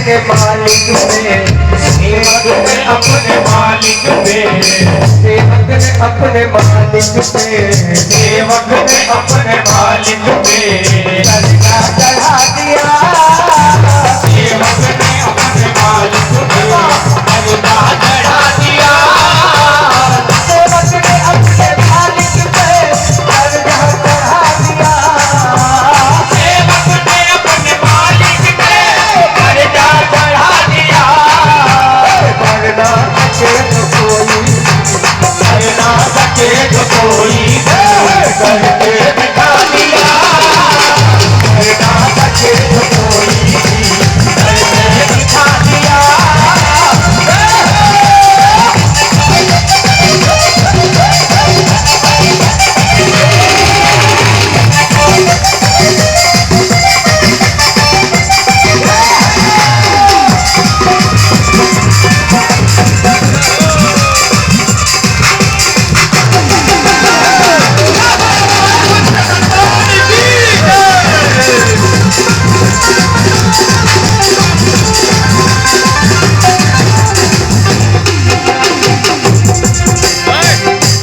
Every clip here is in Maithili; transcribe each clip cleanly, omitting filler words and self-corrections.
अपने मालिक पे, सेवक ने अपने मालिक पे, सेवक ने अपने मालिक पे, सेवक ने अपने मालिक पे कर्जा चढ़ा दिया। सेवक ने अपने मालिक पे कर्जा चढ़ा दिया। सेवक ने अपने मालिक पे कर्जा चढ़ा दिया। सेवक ने अपने मालिक पे कर्जा चढ़ा दिया। कर ना सके तो कोई, कर ना सके जो कोई करके दिखा दिया। कर ना सके जो कोई करके दिखा दिया।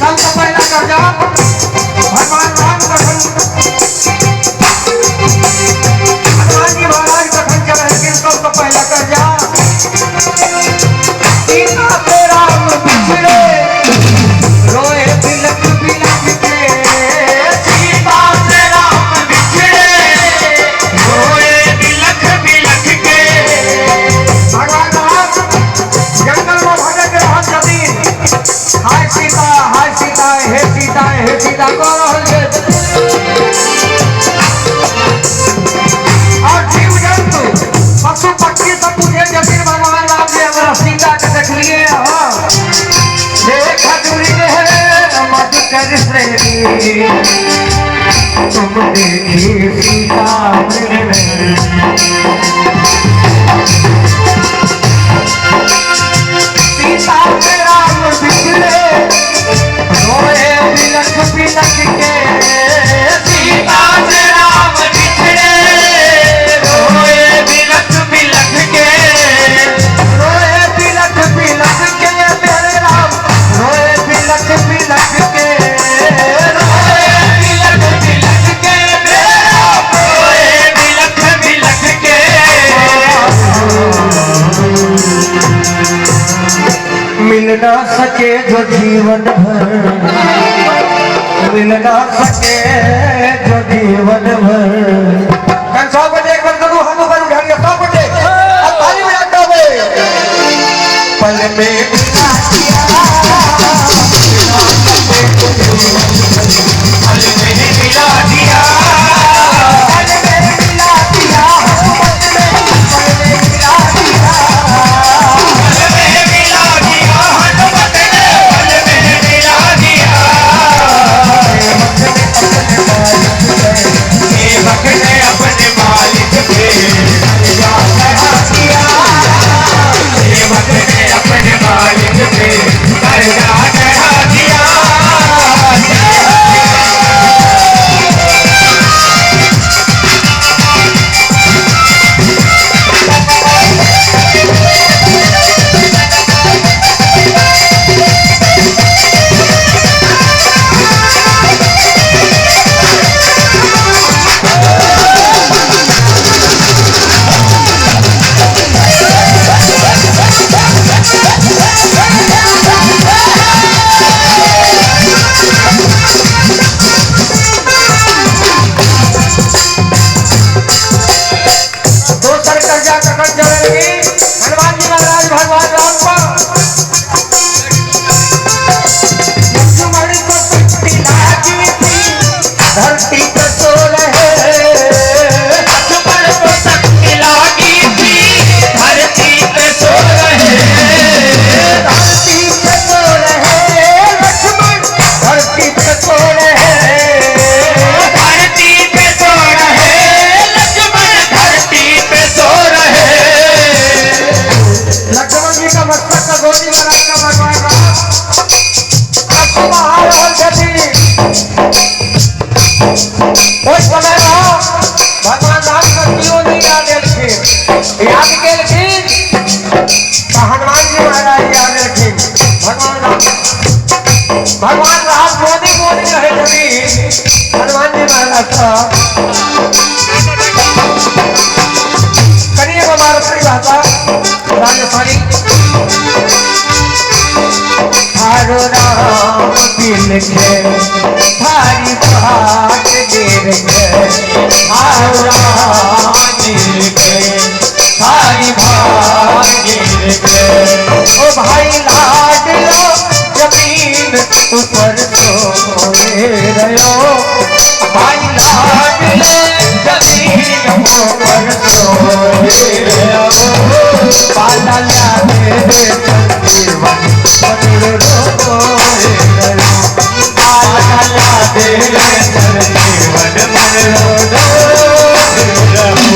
सबसे पहला कर्जा भगवान राम कखन, हनुमान जी महाराज कखन चढ़ेलखिन सबसे पहला कर्जा। सीता से राम बिछड़े रोए बिलख बिलख के, सीता से राम बिछड़े रोए बिलख बिलख के। भगवान राम जंगल में भटक रहल छथिन। हाय सीता, हाय सीता, हे सीता, हे सीता कह रहल छै। और जीव जंतु पशु पक्षी सब पूछे छथिन भगवान राम जे हमरा सीता के देखलिए हँ। देखा दूरी है मधुकर श्रेणी, तुम देखी सीता मृगनैनी। सीता से राम बिछड़े रोए बिलख बिलख के, सीता से राम बिछड़े रोए बिलख बिलख के। रोए बिलख बिलख के मेरे राम, रोए बिलख बिलख के, रोए बिलख बिलख के मेरे राम, रोए बिलख बिलख के। मिल ना सके जो जीवन भर, मिल ना सके जो जीवन भर। कल 100 बजे एक बार करू हाथ ऊपर उठा लिया 100 बजे, अब ताली बजा दो। पल में मिला दिया, पल में मिला दिया। पल में मिला दिया, हनुमत ने पल में मिला दिया। पल में मिला दिया हनुमत ने पल में मिला दिया। सेवक ने अपने मालिक पे सेवक ने अपने मालिक पे कर्जा चढ़ा दिया। सेवक ने अपने मालिक पे कर्जा चढ़ा दिया। दोसर कर्जा कखन चढ़ेलखिन हनुमान जी महाराज भगवान राम पर। लक्ष्मण को शक्ति लागी थी, धरती पर सो रहे। लक्ष्मण को शक्ति लागी थी, धरती पे सो रहे। धरती पे सो रहे लक्ष्मण, धरती पे सो रहे। धरती पे सो रहे लक्ष्मण, धरती पे सो रहे। लक्ष्मण जी का मस्तक का गोदी में रखा भगवान राम आंसू बहा रहल छथिन। ओहि समय में भगवान राम का केओ नहीं याद एलखिन। केलखिन, याद केलखिन तऽ हनुमान जी महाराज याद एलखिन। भगवान राम, भगवान राम मोदी मोदी रहै छथिन हनुमान जी महाराज। तऽ कनि एगो मारवाड़ी भाषा राजस्थानी। थारो राम दिल के थारी बाट गिर के, थारो राम दिल के थारी बाट गिर के, ओ भाई लाडलो जमीन ऊपर सोए रहो, भाई लाडलो जमीन ऊपर सोए रहो, पाला लागे रे संजीवन मधुर रोए रहो, पाला लागे रे संजीवन मधुर रोए रहो।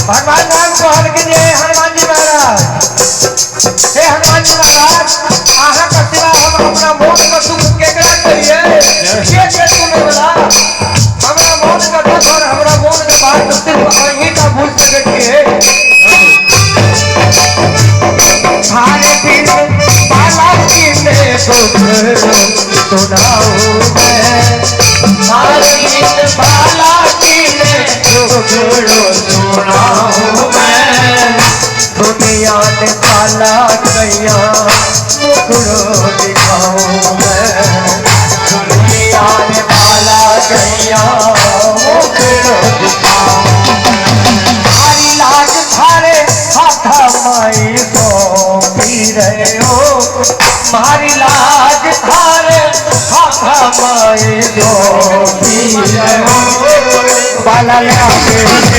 भगवान राम कहलखिन जे हनुमान जी महाराज, हे हनुमान जी महाराज, अहाँके सिवा हम अपना मोन के दुख केकरा कहिए? के के सुनै वाला? हमरा मोन के दुख और हमरा मोन के बात सिर्फ अहीं टा बुझ सकै छियै। थारे बिन बाला कीने दुख सुनाऊं मैं, थारे बिन बाला कीने दुख सुनाऊं मैं, दुनिया ने बाला कैया मुखड़ो दिखाऊं मैं, दुनिया ने बाला कैया मुखड़ो दिखाऊं। थारी लाज थारे हाथा माई सौंपी रहे हो, मारी लाज थारे हाथा माई सौंपी रहे हो, बाला लागे बाला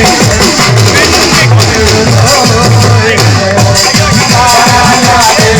लागे।